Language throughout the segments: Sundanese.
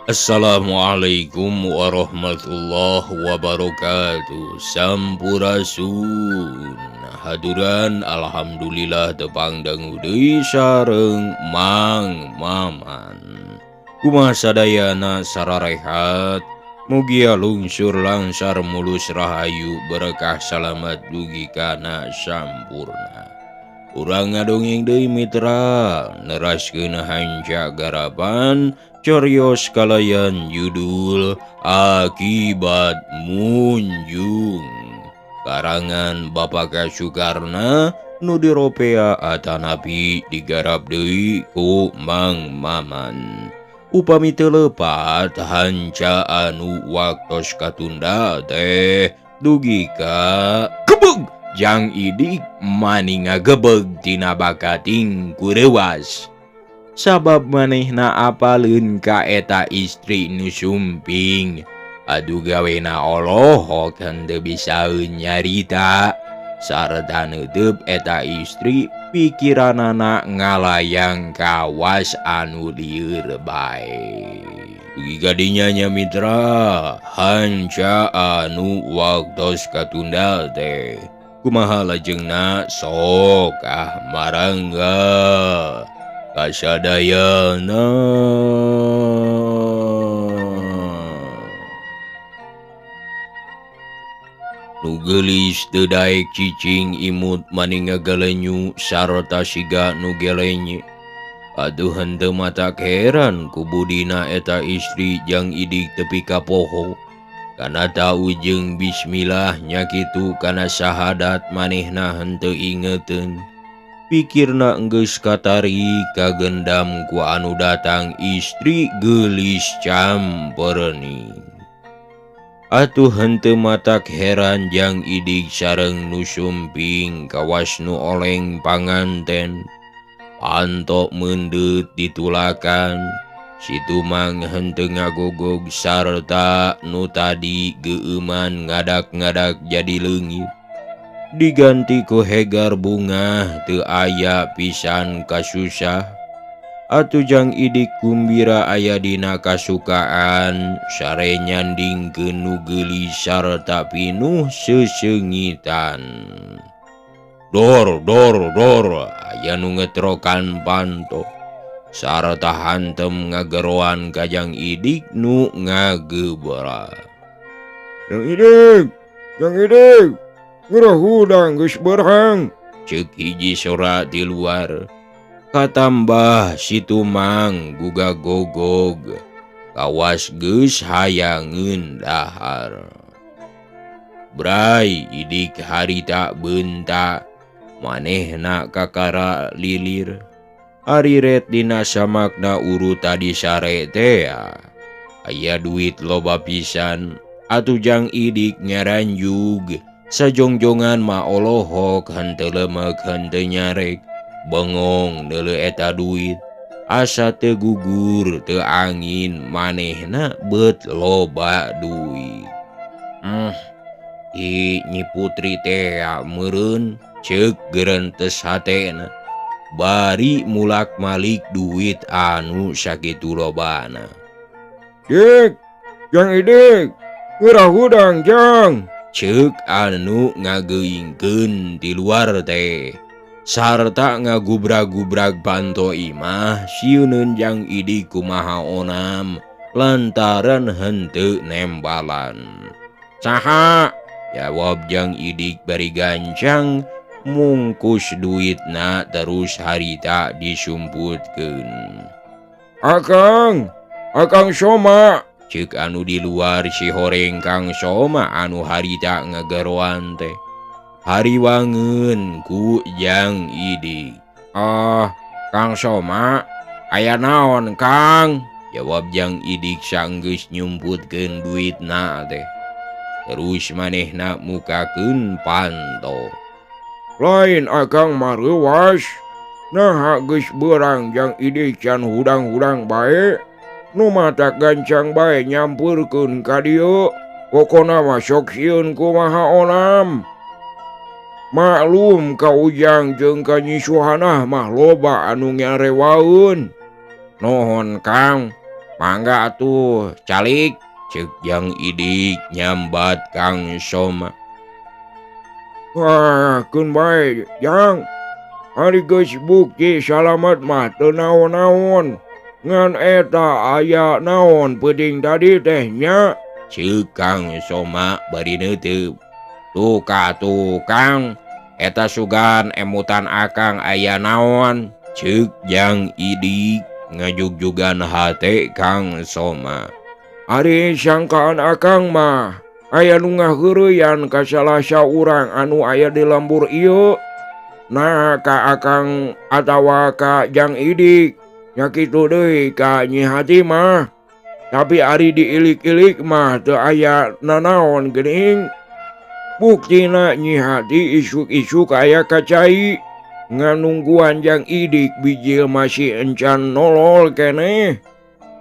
Assalamualaikum warahmatullahi wabarakatuh. Sampurasun. Haduran alhamdulillah tepang dangu deui sareng Mang Maman. Kumaha sadayana sararehat, mugia lungsur langsar mulus rahayu berkah salamat dugi kana sampurna. Urang ngadongeng deui mitra, neraskeun hanca garapan carios kalayan judul Akibat Munjung. Karangan Bapak Sukarna nu diropea atanapi digarap deui ku Mang Maman. Upami teu lepat hanca anu waktos katunda teh dugi ka gebeg jang idik mani ngagebeg tina bakating kureuwas. Sabab manehna apaleun ka eta istri nu sumping. Aduh gawena olohok henteu bisaeun nyarita. Sarta neuteub eta istri pikiranana ngalayang kawas anu lieur bae. Dugi ka dinya nya mitra, hanca anu waktos katunda teh. Kumaha lajengna sok ah marangga. Kasadayana. Nu geulis teu daek cicing imut mani ngagalenyu sarta siga nu gelenye. Aduh henteu matak heran ku budina eta istri jang idik tepi ka poho. Kana tau jeung bismillah nya kitu kana syahadat manehna henteu ingeteun. Pikirna enggeus katarik kagendam ku anu datang istri geulis camperni. Atuh henteu matak heran jang idik sareng nu sumping kawas nu oleng panganten. Pantok meundeut ditulakan, si Tumang henteu ngagogog sarta nu tadi geueuman ngadak-ngadak jadi leungit. Diganti ku hegar bunga teu aya pisan kasusah. Atuh jang idik kumbira aya dina kasukaan sare nyandingkeun nu geulis sarta pinuh seseungitan. Dor dor dor aya nu ngetrokan panto sarta hantem ngageroan ka jang idik nu ngagebra. Jang idik, jang idik, ngerah hudang geus berhang, ceuk hiji sora di luar. Katambah si Tumang guga gogog kawas geus hayangeun dahar. Bray idik harita beunta manehna kakara lilir. Ari ret dina samakna urut tadi sare tea. Aya duit loba pisan atuh jang idik ngaranjug. Sajongjongan ma olohok henteu lemek henteu nyarek. Bengong neuleuh eta duit asa teu gugur teu angin manehna beut loba duit. Ih Nyi Putri tea meureun ceuk gerentes hatena. Bari mulak-malik duit anu sakitu lobana. Dik, jang idik, ngerah hudang jang, ceuk anu ngageuingkeun di luar teh. Sarta ngagubrag-gubrag panto imah sieuneun jang idik kumaha onam lantaran henteu nembalan. Saha? Jawab jang idik bari gancang mungkus duitna terus harita disumputkeun. Akang, Akang Soma, ceuk anu di luar si horeng Kang Soma anu harita ngageroan teh. Hariwangeun ku jang idik. Ah, Kang Soma, aya naon Kang? Jawab jang idik sanggeus nyumputkeun duitna teh. Terus manehna mukakeun panto. Lain Akang mareuwas. Naha geus beurang jang idik can hudang-hudang bae. Nu matak gancang bae nyampeurkeun ka dieu. Pokona mah sok sieun kumaha onam. Maklum ka Ujang jeung ka Nyi Suhanah mah loba anu nyarewaeun. Nuhun Kang, Mangga atuh calik ceuk Jang Idik nyambat Kang Soma. Wah, keun bae Jang. Ari geus bukti salamet mah teu naon-naon. Ngan eta aya naon peuting tadi teh nya? Ceuk Kang Soma bari neuteub. Tuh ka tuh Kang, eta sugan emutan akang aya naon? Ceuk Jang Idik ngajugjugan hate Kang Soma. Ari sangkaan akang mah aya nu ngaheureyan ka salah saurang anu aya di lembur ieu. Nah ka akang atawa ka Jang Idik nya kitu deui ka Nyi Hati mah. Tapi ari diilik-ilik mah teu aya nanaon geuning. Buktina Nyi Hati isuk-isuk aya ka cai nganungguan Jang Idik bijil masih encan nolol keneh.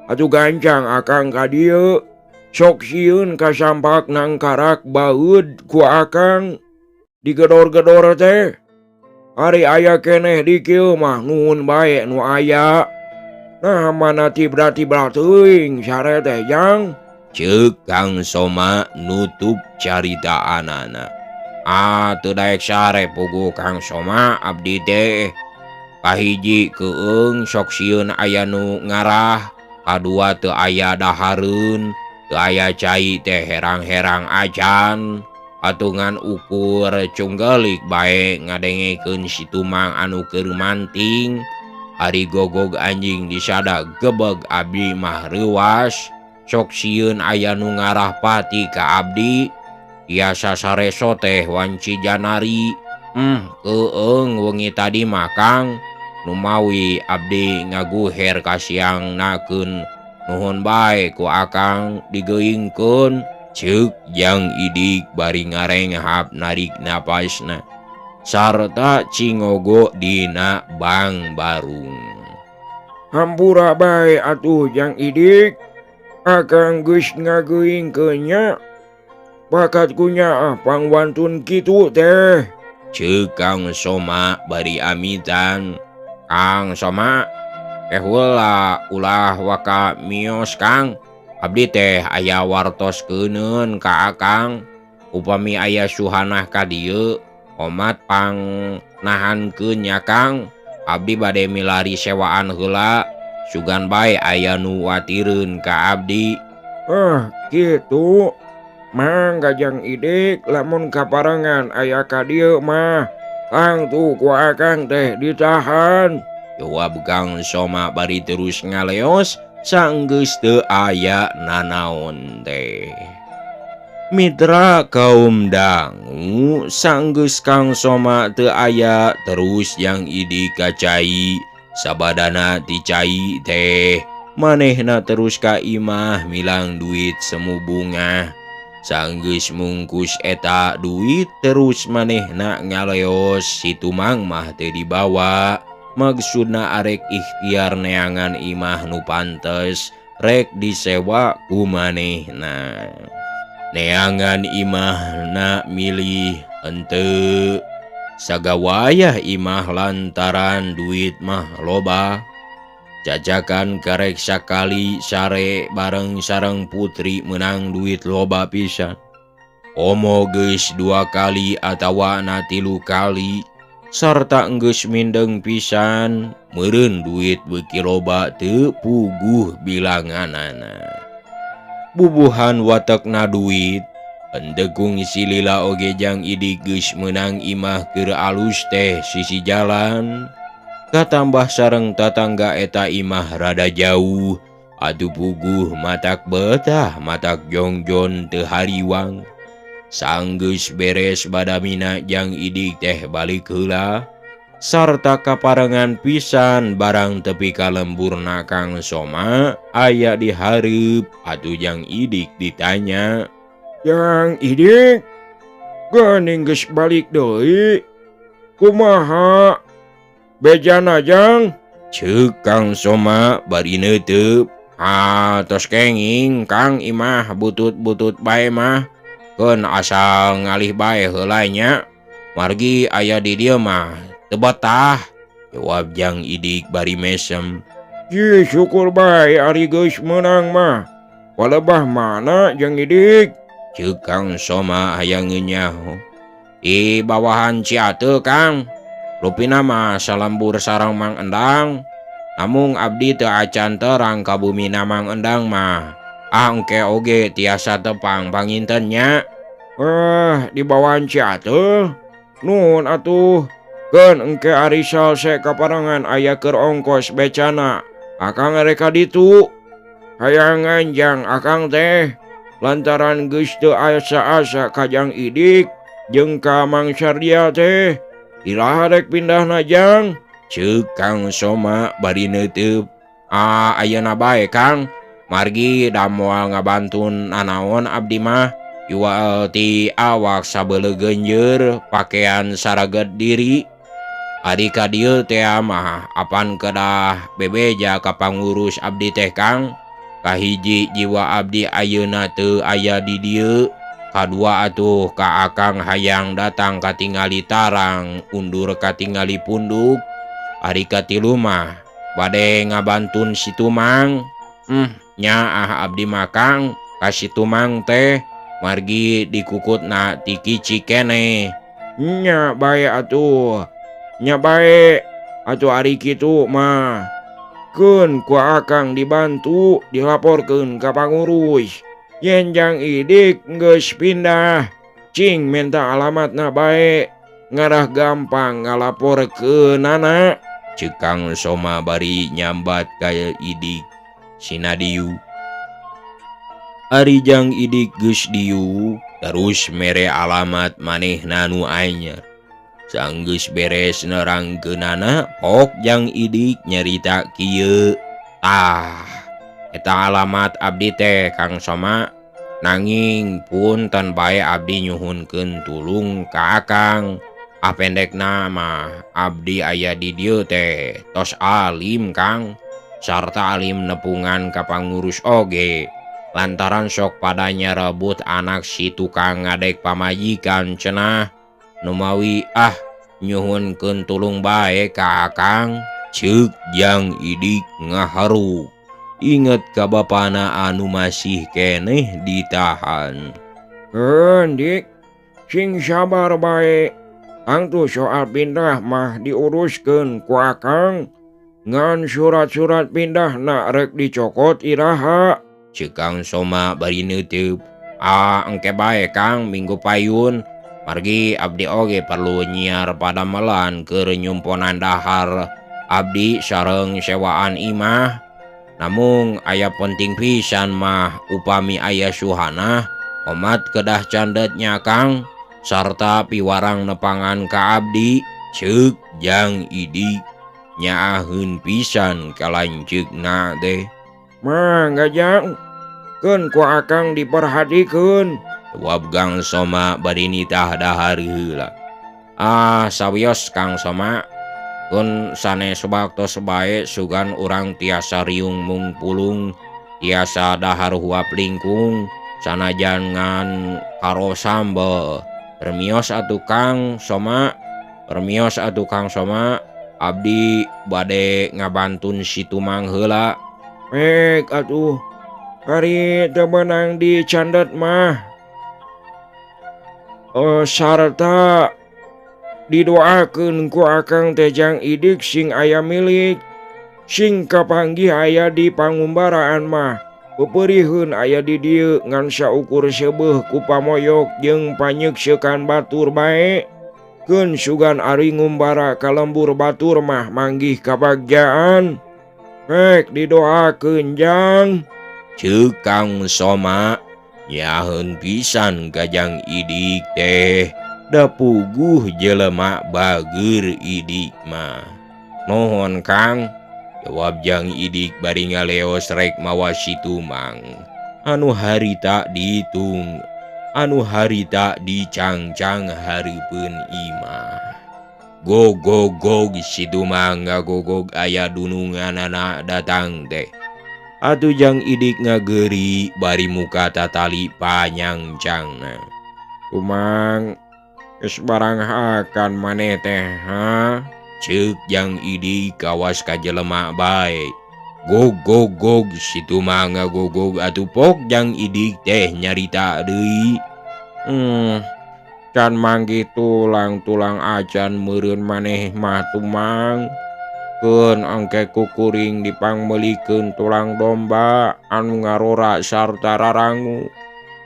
Atuh gancang akang ka dieu. Sok sieun kasampak nangkarak baeud ku akang digedor-gedor teh. Ari aya keneh di kieu mah nuhun bae nu aya. Nah mana tibra-tibra teuing sare teh Jang. Ceuk Kang Soma nutup caritaanana. Ah teu daek sare puguh Kang Soma abdi teh. Kahiji keung sok sieun aya nu ngarah, kadua teu aya dahareun, teu aya cai teh herang-herang acan. Atungan ukur cunggelik bae ngadengekeun si Tumang anu keur manting. Ari gogog anjing disada gebeg abdi mah reuwas. Sok sieun aya nu ngarah pati ka abdi. Biasa sareso teh wanci janari. Keung wengi tadi mah Kang. Numawi abdi ngaguher ka siang nakeun. Nuhun bae ku akang digeuingkeun. Ceuk Jang Idik bari ngarenghap narik napasna sarta cingogo dina bang barung. Hampura bae atuh Jang Idik, akang geus ngageuingkeun nya. Bakat kunya pangwantun kitu teh. Ceuk Kang Soma bari amitan. Kang Soma teh heula ulah waka mios Kang. Abdi teh aya wartos keuneun ka akang. Upami aya suhanah ka dieu omat pang nahankeun nya Kang. Abdi bade milari sewaan heula. Sugan bae aya nu watireun ka abdi. Kitu. Mangga Jang Idik lamun kaparengan aya ka dieu mah tangtu ku akang teh ditahan. Jawab Kang Soma bari terus ngaleos sanggeus teu aya nanaon teh. Mitra kaum dangu sanggeus Kang Soma teu aya terus Jang Idik ka cai. Sabadana ti cai teh manehna terus ka imah milang duit semu bunga. Sanggeus mungkus eta duit terus manehna ngaleos si Tumang mah teu dibawa. Maksudna arek ikhtiar neangan imah nu pantes rek disewa ku manehna. Neangan imahna milih henteu. Sagawayah imah lantaran duit mah loba. Cacakan karek sakali sare bareng sareng putri menang duit loba pisan. Omo geus 2 kali atawa na 3 kali sarta enggeus mindeng pisan meureun duit beuki loba teu puguh bilanganana. Bubuhan watekna duit endekung silila oge Jang Idik geus meunang imah keur alus teh sisi jalan. Katambah sareng tatangga eta imah rada jauh. Atuh puguh matak betah matak jongjon teu hariwang. Sanggeus beres badamina Jang Idik teh balik heula. Sarta kaparengan pisan barang tepi ka lemburna Kang Soma aya di hareup. Atuh Jang Idik ditanya, Jang Idik, geuning geus balik deui. Kumaha? Bejana Jang? Ceuk Kang Soma bari neuteub. Ah, tos kenging Kang imah butut-butut bae mah. Keun asal ngalih bae heula nya. Margi aya di dieu mah teu betah. Jawab Jang Idik bari mesem. Ji syukur bae ari geus meunang mah. Palebah mana Jang Idik? Ceuk Kang Soma hayang nyaho. Di bawahan Ciateul Kang. Rupina mah salembur sareng Mang Endang. Namung abdi teu acan terang ka bumina Mang Endang mah. Ah engke oge tiasa tepang panginten nya. Di bawahan Ciateul. Nuhun atuh. Keun engke ari salse kaparengan aya keur ongkos becana. Akang rek ka ditu. Hayang nganjang akang teh lantaran geus teu asa-asa ka Jang Idik jeung ka Mang Sardia teh. Iraha rek pindahna Jang? Ceuk Kang Soma bari neuteup. Ah ayeuna bae Kang. Margi da moal ngabantun nanaon abdi mah. Iwal ti awak sabeuleuh genjeur pakean saraget diri. Ari ka dieu teh mah apan kedah bebeja ka pangurus abdi teh Kang. Kahiji jiwa abdi ayeuna teu aya di dieu. Kadua atuh ka akang hayang datang katingali tarang undur katingali punduk. Ari katilu mah bade ngabantun si Tumang. Nyaah abdi mah Kang ka si Tumang teh margi dikukutna ti kici keneh. Nya bae atuh. Nya bae atuh ari kitu mah. Keun ku akang dibantu dilaporkeun ka pangurus. Yen Jang Idik geus pindah, cing minta alamatna bae ngarah gampang ngalaporkeunana. Ceuk Kang Soma bari nyambat ka Idik sina dieu. Ari Jang Idik geus dieu terus mere alamat manehna nu anyar. Sanggeus beres nerangkeunana, pok Jang Idik nyarita kieu. Tah, eta alamat abdi teh Kang Soma. Nanging punten bae abdi nyuhunkeun tulung ka akang. Ah pendekna mah abdi aya di dieu teh tos alim Kang, sarta alim nepungan ka pangurus oge. Lantaran sok pada nyarebut anak si tukang ngadek pamajikan cenah. Numawi ah nyuhunkeun tulung bae ka akang. Ceuk Jang Idik ngaharu. Inget ka bapana anu masih keneh ditahan. Dik, sing sabar bae. Angtu soal pindah mah diuruskeun ku akang. Ngan surat-surat pindah nak rek dicokot iraha. Ceuk Kang Soma bari neuteup. Ah engke bae Kang minggu payun. Margi abdi oge perlu nyiar padamelan keur nyumponan dahar abdi sareng sewaan imah. Namung aya penting pisan mah upami aya suhana omat kedah candetnya Kang sarta piwarang nepangan ka abdi. Ceuk Jang Idik nyaaheun pisan ka lanceukna teh. Mangga Jang, keun ku akang diperhatikeun. Jawab Kang Soma bari nitah dahar heula. Ah sawios Kang Soma, kun sanes waktos bae sugan urang tiasa riung mungpulung, tiasa dahar huap lingkung, sanajan ngan karo sambel. Permios atuh Kang Soma, permios atuh Kang Soma, abdi bade ngabantun si Tumang heula. Ek atuh, ari teu meunang dicandet mah. Sarta didoakeun ku akang teh Jang Idik sing aya milik, sing kapanggih aya di pangumbaraan mah. Peperiheun aya di dieu ngan saukur seubeuh ku pamoyok jeung panyekseukan batur bae. Keun sugan ari ngumbara ka lembur batur mah manggih kabagjaan. Rek didoakeun Jang. Ceuk Kang Soma nyaheun pisan ka Jang Idik teh. Da puguh jelema bageur Idik mah. Nuhun Kang, jawab Jang Idik bari ngaleos rek mawa si Tumang. Anu harita ditung, anu harita dicangcang hareupeun imah. Gogogog si Tumang ngagogog aya dununganana datang teh. Atuh Jang Idik ngageuri bari muka tatali panyangcangna. Tumang, geus barang hakan maneh teh ha? Ceuk Jang Idik kawas ka jelema bae. Gog gog gog si Tumang ngagogog atuh pok Jang Idik teh nyarita deui. Can manggih tulang-tulang acan meureun maneh mah Tumang. Keun engke kukuring dipangmeulikeun tulang domba anu ngarora sarta rarangu.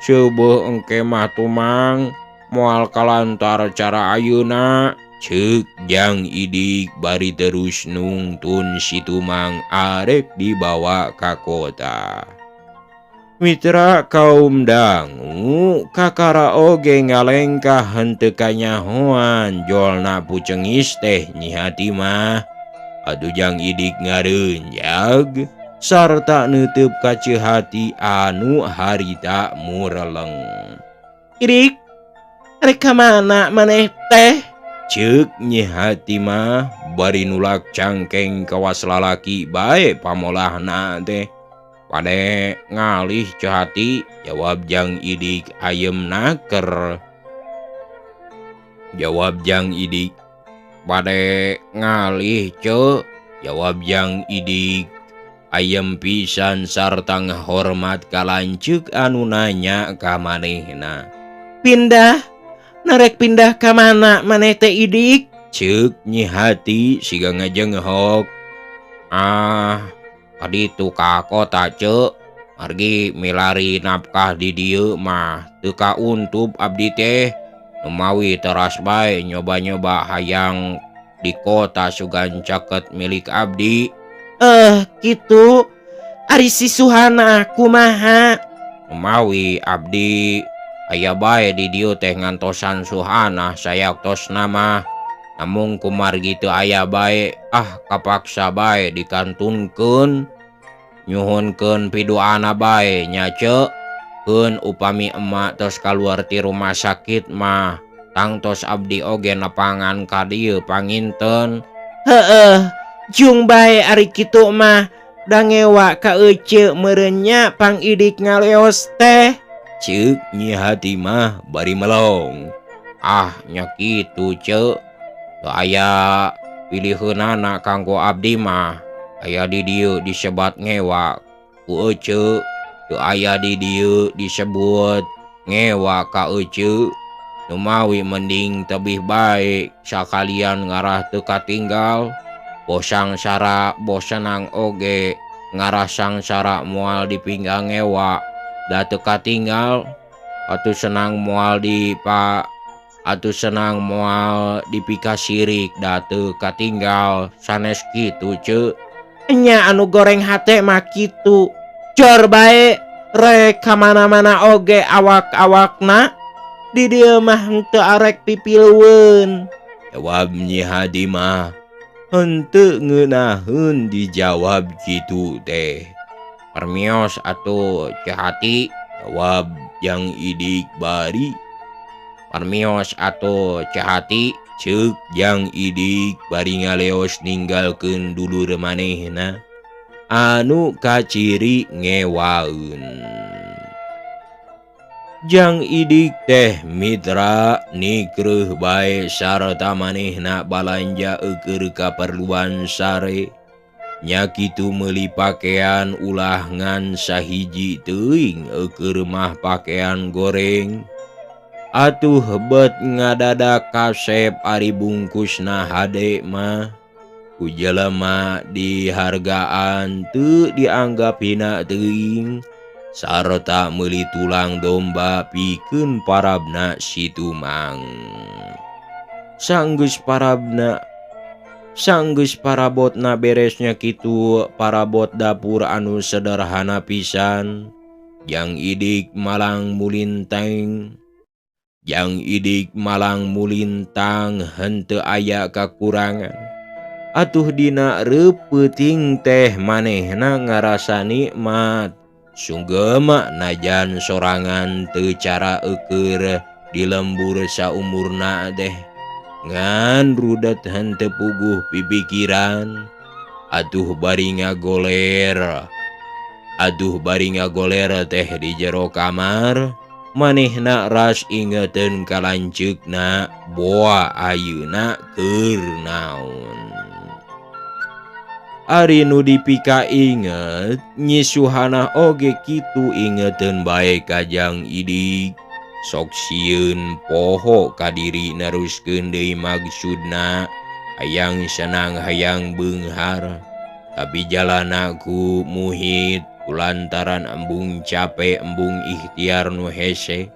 Seubeuh engke mah Tumang moal kalantar cara ayeuna. Ceuk Jang Idik bari terus nungtun si Tumang arek dibawa ka kota. Mitra kaum dangu kakara oge ngalengkah henteu kanyahoan jolna pucengis teh Nyi Hatimah. Aduh Jang Idik ngareunjag sarta neuteub ka Ceu Hati anu harita mureleng. Idik, arek ka mana maneh teh? Ceuk Nyi Hatimah bari nulak cangkeng kawas lalaki bae pamolahna teh. Pade ngalih Ceu Hati, jawab Jang Idik ayem naker. Jawab Jang Idik, bade ngalih Ceu, jawab Jang Idik ayem pisan sarta ngahormat ka lanceuk anu nanya ka manehna. Pindah? Narek pindah ka mana maneh teh Idik? Ceuk Nyi Hati siga ngajenghok. Ah, kaditu ka kota Ceu, margi milari nafkah di dieu mah teu kauntub abdi teh. Numawi teras bae nyoba-nyoba hayang di kota sugan caket milik abdi. Kitu. Ari si Suhana kumaha? Numawi abdi aya bae di dieu teh ngantosan Suhana sayaktosna mah. Namung kumargi teu aya bae, ah kapaksa bae dikantunkeun. Nyuhunkeun piduana bae nya Ceu. Keun upami emak tos kaluar ti rumah sakit mah tangtos abdi oge nepangan ka dieu panginten. Heeh, jung bae ari kitu mah da ngewa ka eceu meureun nya pang Idik ngaleos teh. Ceuk Nyi Hatimah bari melong. Ah nya kitu Ceu, teu aya piliheunana kanggo abdi mah. Aya di dieu disebat ngewa ku eceu, teu aya di dieu disebut ngewa ka eceu. Numawi mending tebih bae sakalian ngarah teu katinggal. Bosangsara bosenang oge ngarah sangsara moal dipinggang ngewa da teu katinggal. Atuh senang moal dipa atuh senang moal dipikasirik da teu katinggal. Sanes kitu Ceu. Nya anu goreng hate mah kitu. Jor bae rek ka mana-mana oge awak-awakna di dieu mah henteu arek pipilueun. Jawab Nyi Hatimah henteu ngeunaheun dijawab kitu teh. Permios atuh Ceu Hati, jawab Jang Idik bari. Permios atuh Ceu Hati, ceuk Jang Idik bari ngaleos ninggalkeun dulur manehna anu kaciri ngewaeun. Jang Idik teh mitra nikreuh bae sarta manehna balanja eueur kaperluan sare. Nya kitu meuli pakean ulah ngan sahiji teuing eueur mah pakean goreng. Atuh bet ngadadak kasep ari bungkusna hade mah. Ku jelema dihargaan teu dianggap hina teuing. Sarta meuli tulang domba pikeun parabna si Tumang. Sanggeus parabna, sanggeus parabotna beresnya kitu parabot dapur anu sederhana pisan. Jang Idik malang mulintang, Jang Idik malang mulintang henteu aya kakurangan. Atuh dina reupeuting teh manehna ngarasa nikmat. Sunggeuma najan sorangan teu cara eueur di lembur saumurna teh. Ngan rudet henteu puguh pipikiran. Atuh bari ngagoler, atuh bari ngagoler teh di jero kamar. Manehna ras ingeteun ka lanceukna boa ayeuna keur naon. Ari nu dipika inget Nyi Suhana oge kitu ingeteun bae ka Jang Idik. Sok sieun poho ka diri neruskeun deui maksudna hayang senang hayang beunghar. Tapi jalana ku muhit kulantaran embung capek embung ikhtiar nu hese.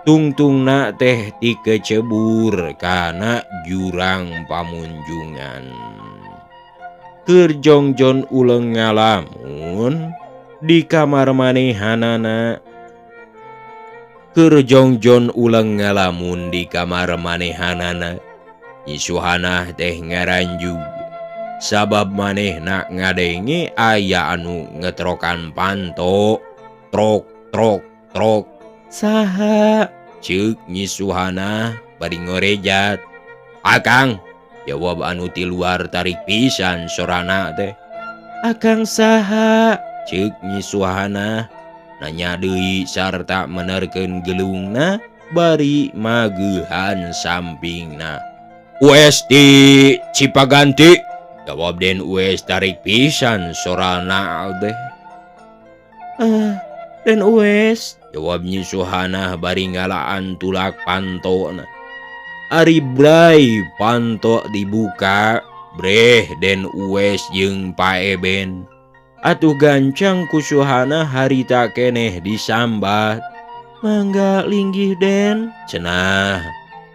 Tungtungna teh tikecebur kana jurang pamunjungan. Keur jongjon uleng ngalamun di kamar manehanana. Keur jongjon uleng ngalamun di kamar manehanana. Nyi Suhana teh ngaranjug sabab manehna ngadenge aya anu ngetrokan panto. Trok trok trok. Saha? Ceuk Nyi Suhana bari ngorejat. Akang, jawab anu ti luar tarik pisan sorana teh. Akang saha? Ceuk Nyi Suhana nanya deui sarta menerkeun gelungna bari mageuhan sampingna. Ues di Cipaganti, jawab Den Ues tarik pisan sorana teh. Den Ues, jawab Nyi Suhana bari ngalaan tulak pantona. Ari bray panto dibuka, breh Den Ues jeung Pak Eben. Atuh gancang ku Suhana harita keneh disambat. Mangga linggih Den, cenah.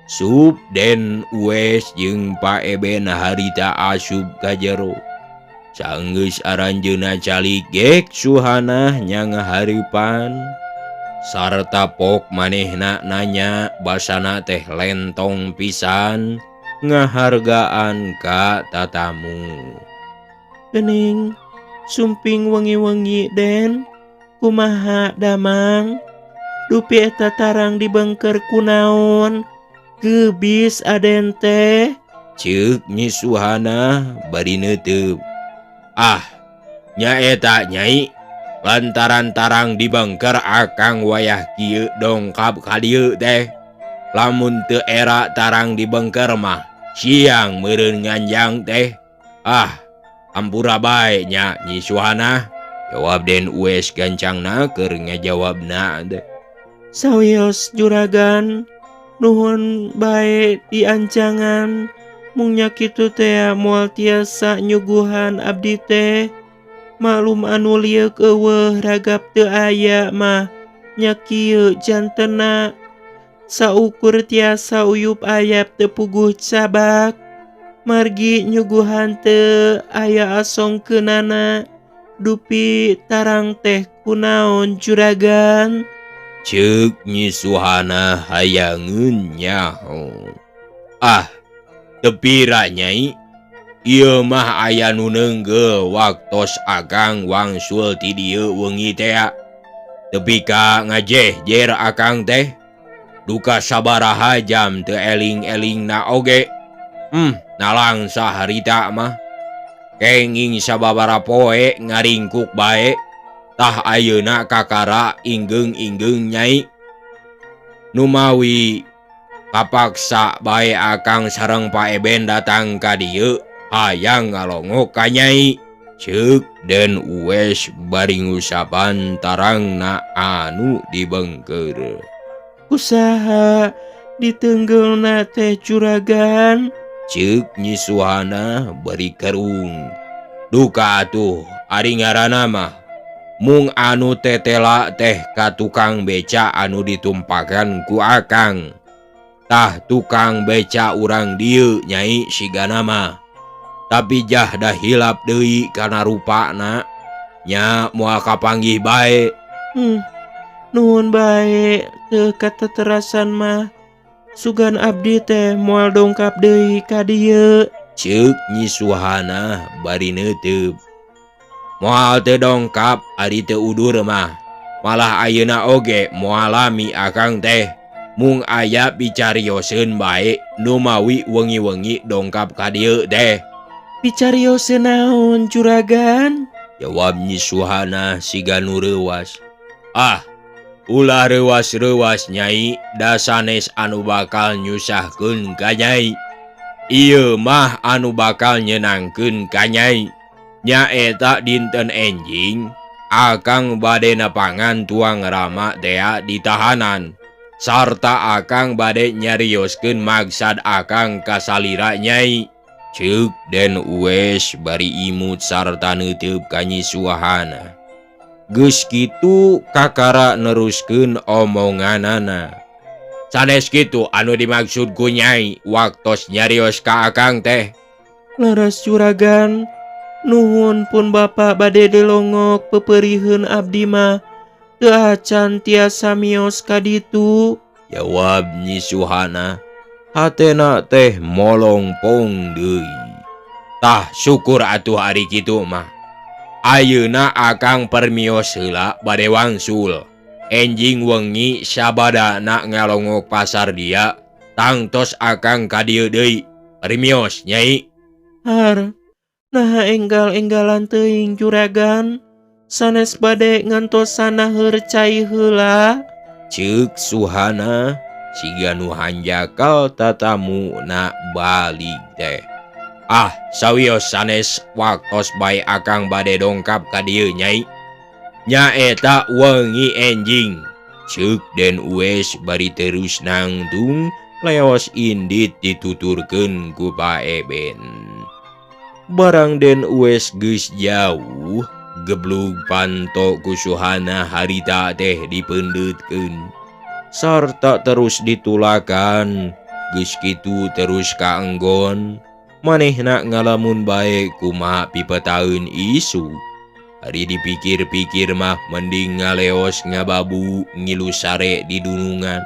Sup Den Ues jeung Pak Eben harita asup ka jero. Sanggeus aranjeunna calik gek Suhana nya ngahareupan. Sarta pok manehna nanya basana teh lentong pisan ngahargaan ka tatamu. Gening sumping wengi-wengi Den, kumaha damang? Dupi eta tarang dibengker kunaon? Gebis aden teh. Ceuk Nyi Suhana bari neuteub. Ah, nyaeta nyai. Lantaran tarang dibengker akang wayah kieu dongkap ka dieu teh. Lamun teu era tarang dibengker mah siang meureun nganjang teh. Ah, ampura bae nya Nyi Suhana, jawab Den Ues gancangna keur ngajawabna teh. Sawios juragan, nuhun bae diancangan. Mung nya kitu teh moal tiasa nyuguhan abdi teh. Maklum anu lieuk eueuh ragap teu aya mah nya kieu jantena. Saukur tiasa uyup ayap teu puguh cabak. Margi nyuguhan teu aya asongkeunana. Dupi tarang teh kunaon juragan? Ceuk Nyi Suhana hayangeun nyaho. Ah, teu pira nyai. Ieu mah aya nu neunggeuh waktos akang wangsul ti dieu wengi tea. Tepi ka ngajehjer akang teh. Duka sabaraha jam teu eling-elingna oge. Nalangsa harita mah. Kenging sababaraha poe ngaringkuk bae. Tah ayeuna kakara inggeung-inggeung nyai. Numawi kapaksa bae akang sareng Pak Eben datang ka dieu hayang ngalongok ka nyai. Ceuk Den Ues bari ngusapan tarangna anu dibengker. Usaha ditenggelna teh juragan? Ceuk Nyi Suhana bari kerung. Duka atuh ari ngaranna mah mung anu tetela teh ka tukang beca anu ditumpakan ku akang. Tah tukang beca urang dieu nyai sigana mah. Tapi jah dah hilap deui kana rupana. Nya moal kapanggih bae. Nuhun bae teu kateterasan mah. Sugan abdi teh moal dongkap deui ka dieu. Ceuk Nyi Suhana bari neuteub. Moal teu dongkap ari teu udur mah. Malah ayeuna oge moal lami akang teh. Mung aya picarioseun bae numawi wengi-wengi dongkap ka dieu teh. Picarioseun naon juragan? Jawab Nyi Suhana siga nu reuwas. Ah, ulah reuwas-reuwas nyai, da sanes anu bakal nyusahkeun ka nyai. Ieu mah anu bakal nyenangkeun ka nyai. Nyaeta dinten enjing Akang bade nepangan tuang Rama tea di tahanan sarta Akang bade nyarioskeun maksad Akang ka salira Nyai. Ceuk Den Uwes bari imut sarta neuteup ka Nyi Suhana. Geus kitu kakara neruskeun omonganana. Sanes kitu anu dimaksud ku Nyai waktos nyarios ka Akang teh. Leres juragan, nuhun pun Bapak bade dilongok peperiheun abdi mah teu acan tiasa mios ka ditu. Jawab Nyi Suhana. Hatena teh molongpong deui. Tah syukur atuh ari kitu mah. Ayeuna Akang permios heula bade wangsul. Enjing wengi sabadana ngalongok pasar dia, tangtos Akang ka dieu deui. Permios Nyai. Har, naha enggal-enggalan teuing juragan, sanes bade ngantosan naheur cai heula. Ceuk Suhana siga nu hanjakal tatamu na balik teh. Ah, sawios sanes waktos bae Akang bade dongkap ka dieu Nyai. Nyaeta wengi enjing. Ceuk Den Uwes bari terus nangtung leos indit dituturkeun ku Pak Eben. Barang Den Uwes geus jauh, geblug panto ku Suhana harita teh dipeundeutkeun sarta terus ditulakan. Geus kitu terus kaenggon manehna ngalamun bae kumaha pipetaeun isu. Ari dipikir-pikir mah mending ngaleos ngababu ngilu sare di dunungan.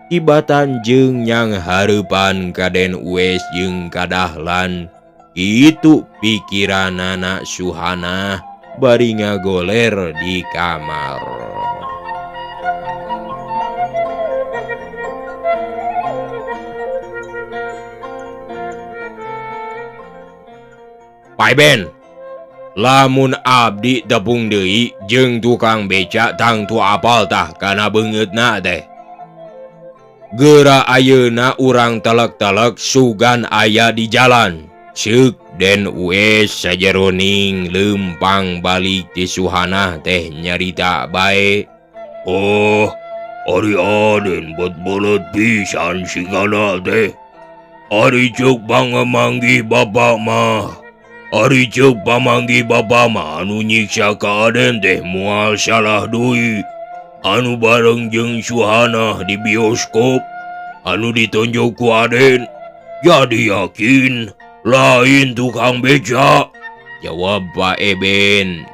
Tibatan jeung nyang hareupan ka Den Uwes jeung ka Dahlan. Itu pikiranana Suhana bari ngagoler di kamar. Pak Ben, lamun abdi tepung deui jeung tukang beca tangtu apal tah kana beungeutna teh. Geura ayeuna urang telek-telek sugan aya di jalan. Ceuk Den Uwes sajeroning leumpang balik ti Suhana teh nyarita bae. Oh, ari Aden bet-belet pisan sigana teh. Ari ceuk pangamanggih bapak mah. Ari ceuk pamanggih bapa mah anu nyiksa ka Aden teh moal salah deui. Anu bareng jeung Suhana di bioskop anu ditonjok ku Aden. Jadi yakin lain tukang beca. Jawab Pak Eben.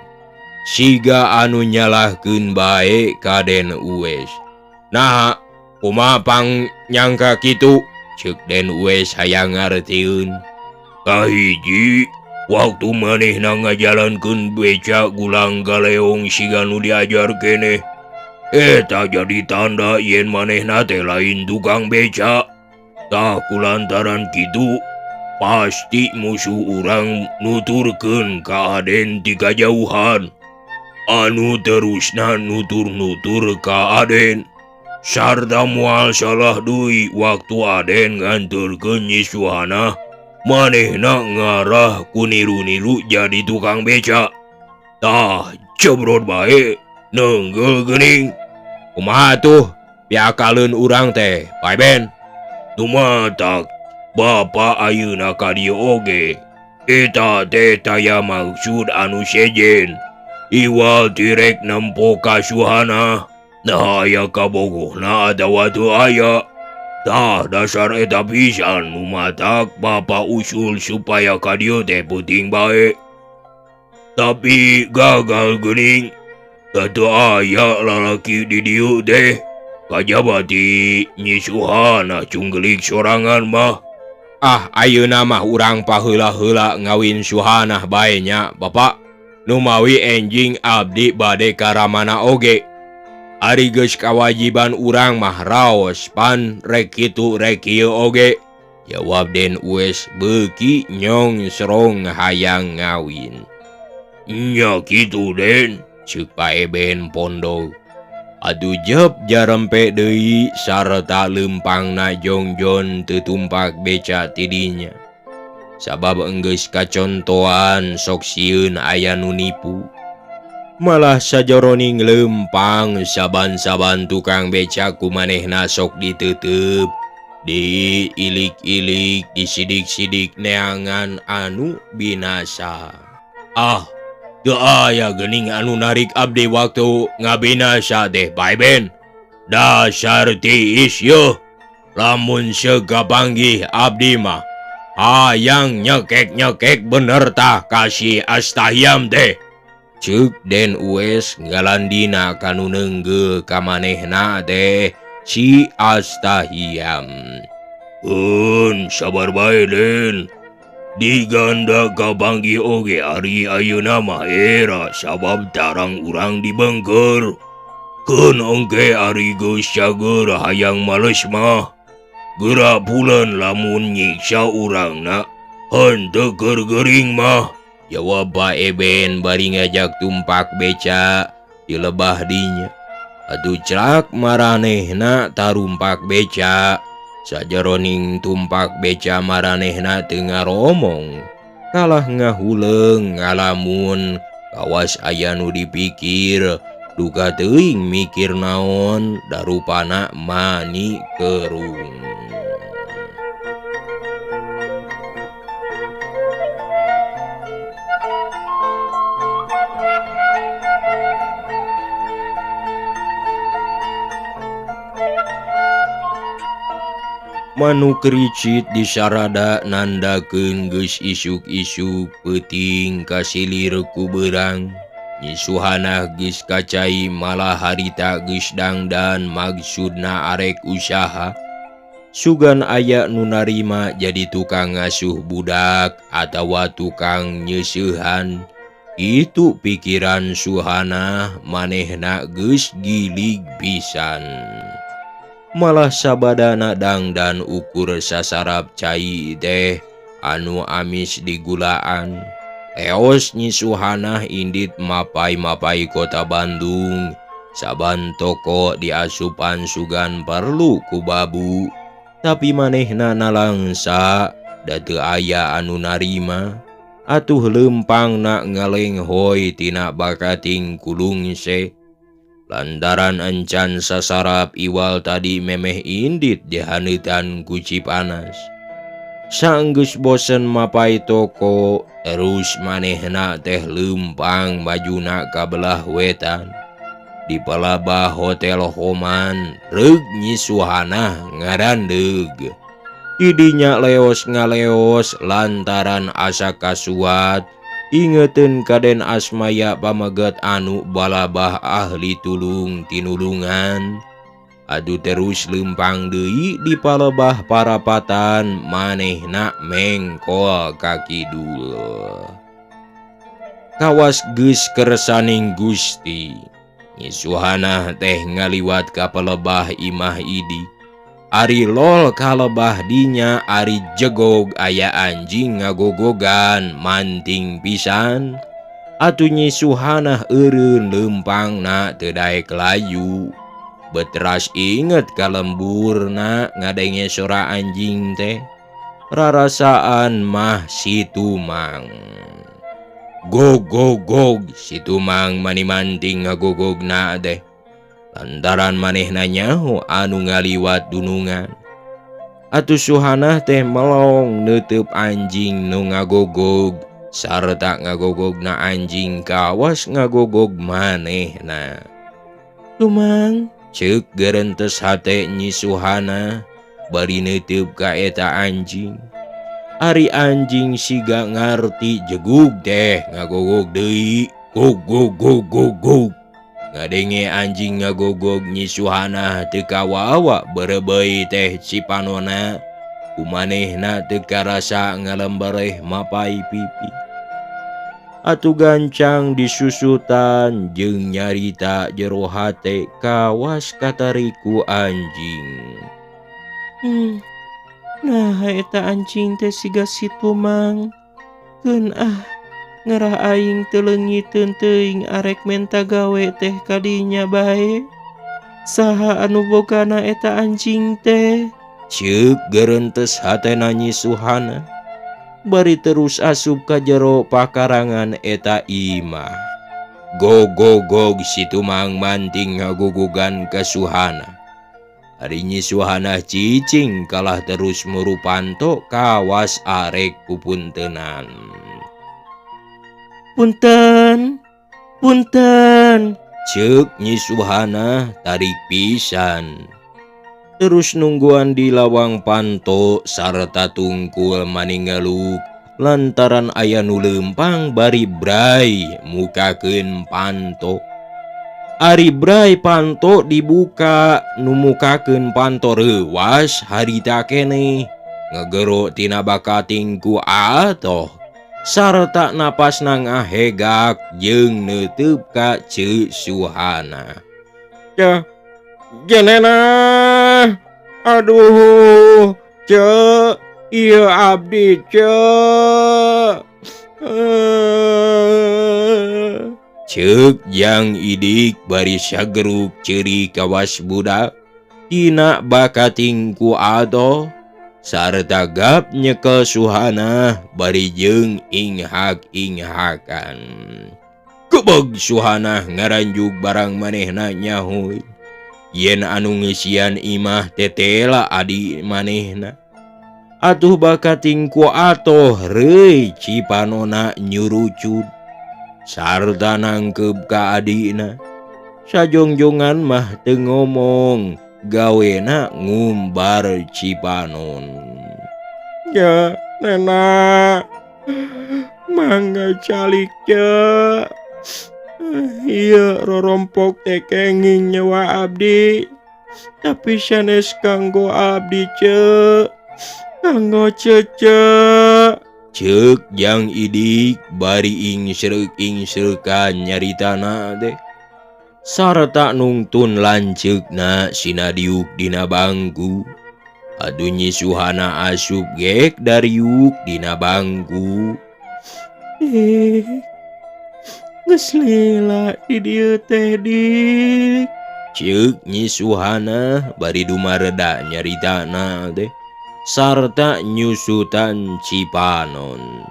Siga anu nyalahkeun bae ka Den Uwes. Nah, kumaha pang nyangka kitu? Ceuk Den Uwes hayang ngartieun. Kahiji, waktu manehna ngajalankeun beca gulang galeong siga nu diajar keneh. Eta jadi tanda yen manehna teh lain tukang beca. Tah kulantaran kitu pasti musuh urang nuturkeun ka Aden ti kajauhan. Anu terusna nutur-nutur ka Aden. Sarta moal salah deui waktu Aden nganterkeun Nyi Suhana, manehna ngarah ku niru-niru jadi tukang beca. Tah cebrot bae nenggel geuning. Kumaha tuh piakaleun urang teh, Pak Ben? Tumatak Bapak ayeuna ka dieu oge. Eta teh taya maksud anu sejen. Iwal tirek nempo ka Suhana. Nah aya kabogohna atawa teu aya. Tah dasar eta pisan nu matak Bapak usul supaya ka dieu teh peuting bae. Tapi gagal geuning. Teu aya lalaki di dieu teh. Kajaba ti Nyi Suhana cunggelik sorangan mah. Ah, ayeuna mah urang paheula-heula ngawin Suhanah bae nya, Bapak. Numawi enjing abdi bade ka ramana oge. Ari geus kawajiban urang mah raos pan rek kitu rek kieu oge. Jawab Den Uwes beuki nyong serong hayang ngawin. Nya kitu Den, ceuk Pak Eben pondok. Aduh jep jarempe deui sarta leumpangna jongjon teu tumpak beca tidinya. Sabab enggeus kacontoan sok sieun aya nu nipu. Malah sajoroning lempang saban-saban tukang becak ku manehna sok ditutup, diilik-ilik, disidik-sidik neangan anu binasa. Ah, teu aya geuning anu narik abdi waktu ngabinasa teh Pak Eben. Dasar tiis yeuh. Lamun sega panggih abdi mah hayang nyekek-nyekek bener tah kasih Astahyam teh. Ceuk Den Uwes ngalandina kanu neunggeuh ka manehna teh si Astahyam. Eun sabar bae Den. Diganda kapanggih oge ari ayeuna mah era sabab tarang urang dibengker. Keun engke ari geus cager hayang males mah. Geura bulan lamun nyiksa urangna henteu keur gering mah. Jawab Pak Eben bari ngajak tumpak beca di lebah dinya. Atuh crak maranehna tarumpak beca. Sajeroning tumpak beca maranehna teu ngaromong. Kalah ngahuleung ngalamun kawas aya nu dipikir. Duka teuing mikir naon darupana mani kerung. Manuk ricit disarada nandakeun geus isuk-isuk peuting kasilir ku beurang. Nyi Suhanah geus kacai malah harita geus dangdan maksudna arek usaha. Sugan aya nu narima jadi tukang ngasuh budak atawa tukang nyeuseuhan. Itu pikiran Suhanah manehna geus gilig pisan. Malah sabadana dangdan ukur sasarap cai teh anu amis digulaan. Eos Nyi Suhanah indit mapai-mapai kota Bandung. Saban toko diasupan sugan perlu ku babu. Tapi manehna nalangsa da teu aya anu narima. Atuh lempangna ngalenghoy tina bakating kulungse. Lantaran encan sasarap iwal tadi memeh indit dihaneutan ku Cipanas. Sanggeus bosen mapai toko, terus manehna teh lempang bajuna ka belah wetan. Di palabah Hotel Homan, reug Nyi Suhanah ngarandeug. Didinya leos ngaleos lantaran asa kasuat. Ingeteun ka Den Asmaya pameget anu balabah ahli tulung tinulungan. Aduh terus lempang deui di palebah parapatan manehna mengkol ka kidul. Kawas geus kersaning Gusti. Nyi Suhanah teh ngaliwat ka palebah imah Idi. Ari lol kalebah dinya ari jegog aya anjing ngagogogan manting pisan. Atuh Nyi Suhanah eureun lempangna teu daek layu. Beteras inget ka lemburna ngadenge sora anjing teh. Rarasaan mah si Tumang. Gog gog gog si Tumang mani manting ngagogogna teh. Lantaran manehna nyaho anu ngaliwat dunungan. Atuh Suhanah teh melong neuteub anjing nu ngagogog sarta ngagogogna anjing kawas ngagogog manehna. Tumang ceuk gerentes hate Nyi Suhanah bari neuteub ka eta anjing. Ari anjing siga ngarti jegug teh ngagogog deui. Gog gog gog gog gog. Ngadenge anjing ngagogog Nyi Suhanah teu kawawa berebeuy teh cipanona. Kumanehna teu karasa ngalembereh mapai pipi. Atuh gancang disusutan jeung nyarita jero hate kawas katariku anjing. Nah eta anjing teh siga si Tumang. Keun ah ngarah aing teu leungiteun teuing arek menta gawe teh kadinya bae. Saha anu bogana eta anjing teh? Ceuk gerentes hatena Nyi Suhana. Bari terus asup ka jero pakarangan eta imah. Gogogog si Tumang manting ngagugugan ka Suhana. Ari Nyi Suhana cicing kalah terus muru panto kawas arek pupuntenan. Punten, punten. Ceuk Nyi Suhana tarik pisan. Terus nungguan di lawang panto sarta tungkul maningaluk lantaran aya nu leumpang bari bray mukakeun panto. Ari bray panto dibuka nu mukakeun panto reuwas harita keneh ngegero tina bakating ku atoh sarta napasna ngahegak jeung neuteup ka Ceu Suhana. Ya, jenena, aduh, ce, ieu abdi ce. Ceuk Jang Idik bari sageruk ceuri kawas budak tina bakating ku atoh sarta gap nyekel Suhana bari jeung inghak-inghakan. Kebeg Suhana ngaranjug barang manehna nyahuy yen anu ngeusian imah tetela adi manehna. Atuh bakating ku atoh reuy cipanona nyurucud sarta nangkeup ka adina. Sajongjongan mah teu ngomong, gawena ngumbar cipanon. Ya, nena, mangga calik ce. Ieu rorompok teh kenging nyewa abdi, tapi sanes kanggo abdi ce, kanggo cece. Ceuk Jang Idik bari ingsreuk-ingsreukan nyaritana teh sarta nungtun lanceukna sina diuk dina bangku. Aduh Nyi Suhana asup gek dariuk dina bangku. Geus lila di dieu teh dik. Ceuk Nyi Suhana bari dumareda nyaritana teh sarta nyusutan cipanon.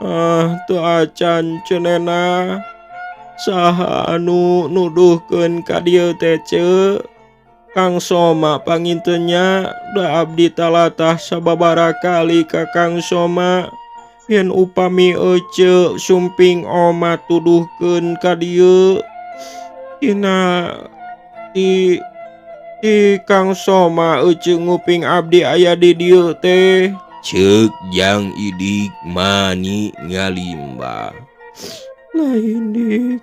Ah, teu acan cenena. Saha anu nuduhkeun ka dieu teh ce? Kang Soma pangintenya da abdi talatah sababaraha kali ka Kang Soma. Yen upami ece sumping oma tuduhkeun ka dieu. Tina ti Kang Soma ece nguping abdi aya di dieu teh. Ceuk Jang Idik mani ngalimba. Lain dik,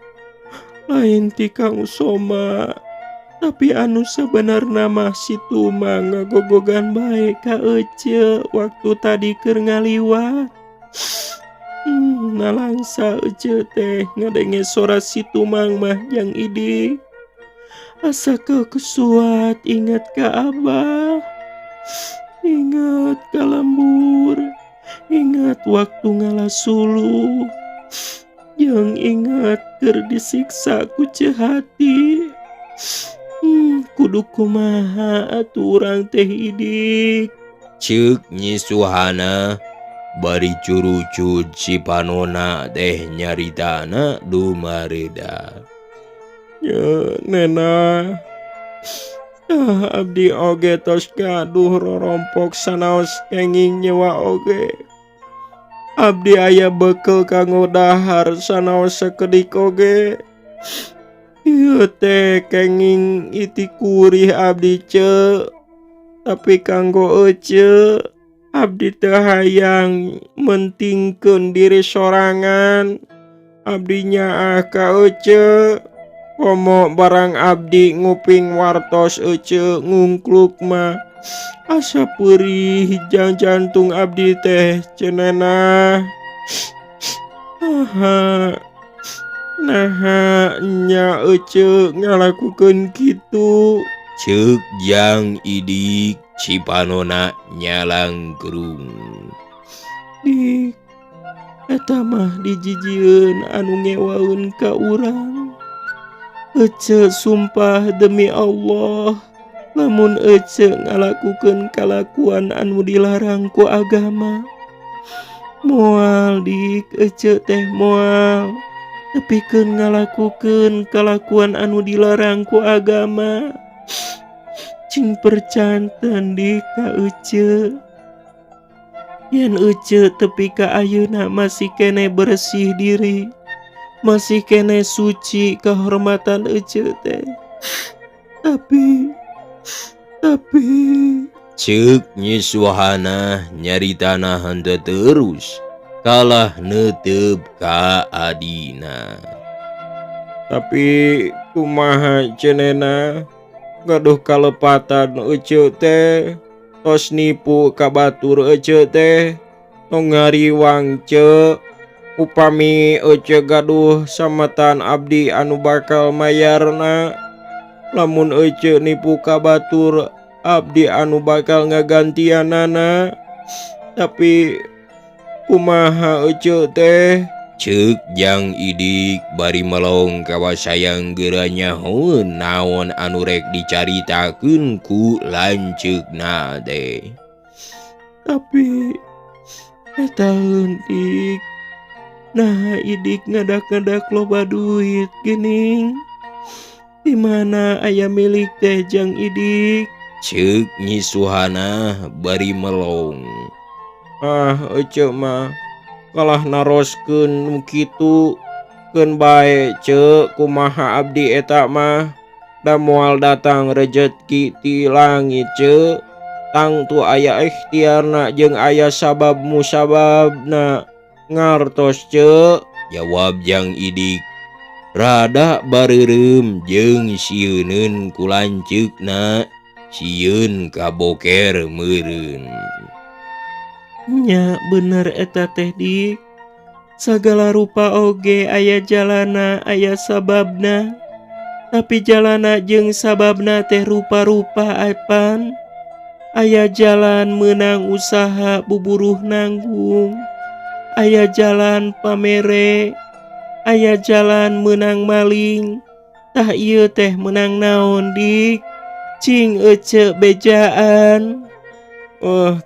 lain ti Kang Soma. Tapi anu sebenarna mah si Tumang ngagogogan bae ka ece waktu tadi keur ngaliwat. Nalangsa ece teh ngadenge sora si Tumang mah Jang Idik. Asa kesuat ingat ka abah, ingat ka lembur, ingat waktu ngalah suluh, jeung ingat keur disiksa ku Ceu Hati. Kudu kumaha atuh urang teh Idik. Ceuk Nyi Suhana bari curucud si panona teh nyaritana dumareda. Ya, nena. Ah, abdi oge tos gaduh rorompok sanaos kenging nyewa oge. Abdi aya bekel kanggo dahar sanaos sakedik oge. Ieu teh kenging iti kurih abdi ce. Tapi kanggo ece abdi teu hayang mentingkeun diri sorangan. Abdi nyaah ka ece. Komo barang abdi nguping wartos ece ngungkluk mah asa peurih hijang jantung abdi teh cenena. Aha, naha nya ece ngalakukeun kitu. Ceuk Jang Idik cipanona nyalangkrung. Dik, eta mah dijijieun anu ngewaeun ka urang. Ece sumpah demi Allah, lamun ece ngalakukeun kalakuan anu dilarang ku agama. Moal dik ece teh moal tepikeun ngalakukeun kalakuan anu dilarang ku agama. Cing percanten dik ka ece. Yen ece tepi ka ayeuna masih kene bersih diri, masih kene suci kehormatan ece teh. Tapi Ceuk Nyi Suhana nyaritana henteu terus kalah neuteup ka adina. Tapi kumaha cenena gaduh kalepatan ece teh tos nipu ka batur ece teh tong ngariwang ce. Upami ece gaduh sametan abdi anu bakal mayarna. Lamun ece nipu ka batur abdi anu bakal ngagantianana. Tapi kumaha ece teh? Ceuk Jang Idik bari melong kawasayang geura nyahoeun naon anu rek dicaritakeun ku lanceukna teh. Tapi eta dik, nah Idik ngadak-ngadak loba duit geuning. Di mana aya milik teh Jang Idik? Ceuk Nyi Suhana bari melong. Ah ece mah kalah naroskeun nu kitu keun bae ce kumaha abdi eta mah da moal datang rejeki ti langit ce. Tangtu aya ikhtiarna jeung aya sabab musababna ngartos ce. Jawab Jang Idik rada bareureum jeung sieuneun ku lanceukna sieun kaboker meureun. Nya bener eta teh dik. Sagala rupa oge aya jalana aya sababna. Tapi jalana jeung sababna teh rupa-rupa apan. Aya jalan meunang usaha buburuh nanggung. Aya jalan pamere. Aya jalan meunang maling. Tah ieu teh meunang naon dik? Cing ece bejaan.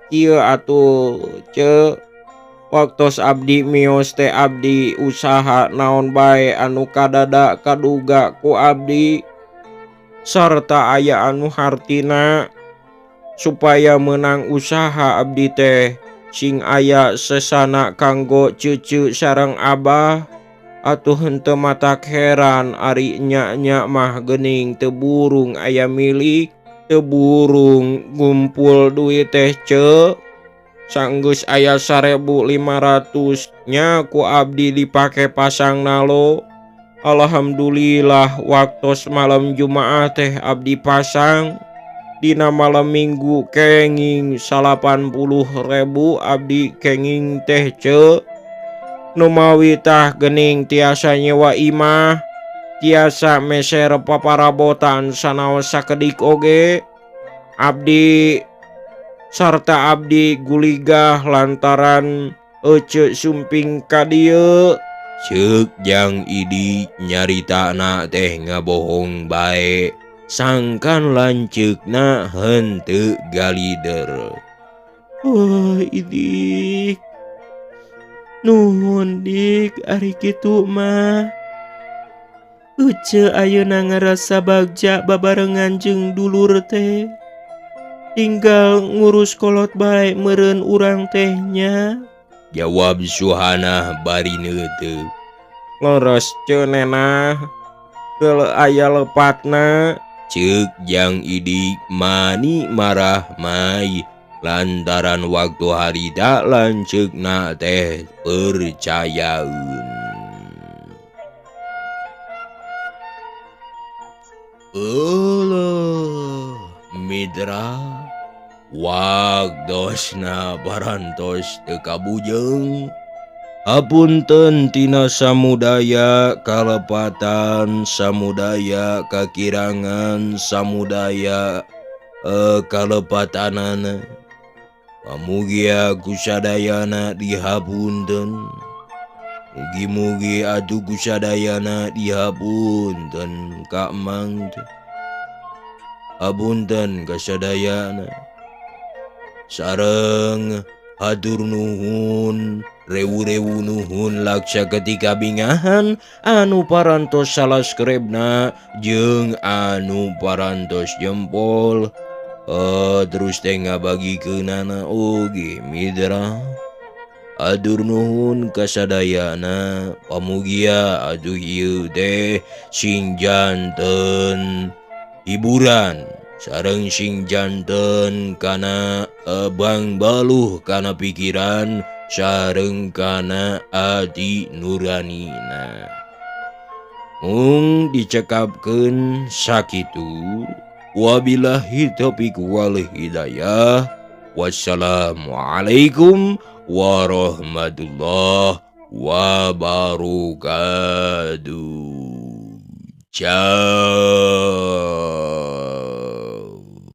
Kieu atuh ce. Waktos abdi mios teh abdi usaha naon bae anu kadada kaduga ku abdi sarta aya anu hartina supaya menang usaha abdi teh sing aya sesana kanggo cucu sareng abah. Atuh henteu matak heran ari nya-nya mah geuning teu burung aya milik teu burung ngumpul duit teh ce. Sanggeus aya 1.500 nya ku abdi dipake pasang nalo. Alhamdulillah waktos malam Jumaah teh abdi pasang. Dina malam Minggu kenging 80.000 abdi kenging teh ce. Numawi tah gening tiasa nyewa imah, tiasa meser paparabotan sanaos sakedik oge. Abdi sarta abdi guligah lantaran ece sumping ka dieu. Ceuk Jang Idik nyaritana teh ngabohong bae sangkan lanceukna henteu galider. Oh Idik, nuhun dik ari kitu mah. Ece ayeuna ngarasa bagja babarengan jeung dulur teh. Tinggal ngurus kolot bae meureun urang teh nya. Jawab Suhana bari neuteup. Leres ceunenah keuleuh aya lepatna. Ceuk Jang Idik mani marah mai lantaran waktu harita lanceukna teh percayaeun. Euleuh mitra waktosna parantos teu kabujeng. Hapunten tina samudaya kalepatan, samudaya kakirangan, samudaya kalepatanana. Pamugia kusadayana dihapunten. Mugi-mugi atuh kusadayana dihapunten ka Mang teh. Hapunten kasadayana. Sareng hatur nuhun Rewu-rewu nuhun laksa ketika bingahan anu parantos salaskerebna jeung anu parantos jempol. Terus teh ngabagikeunana oge mitra. Atur nuhun kasadayana pamugia aduh ieu teh sing janten hiburan sareng sing janten kana bang baluh kana pikiran sareng kana ati nuranina. Mung dicekapkeun sakitu. Wabillahi taufiq wal hidayah. Wassalamualaikum warahmatullahi wabarakatuh. Ciao.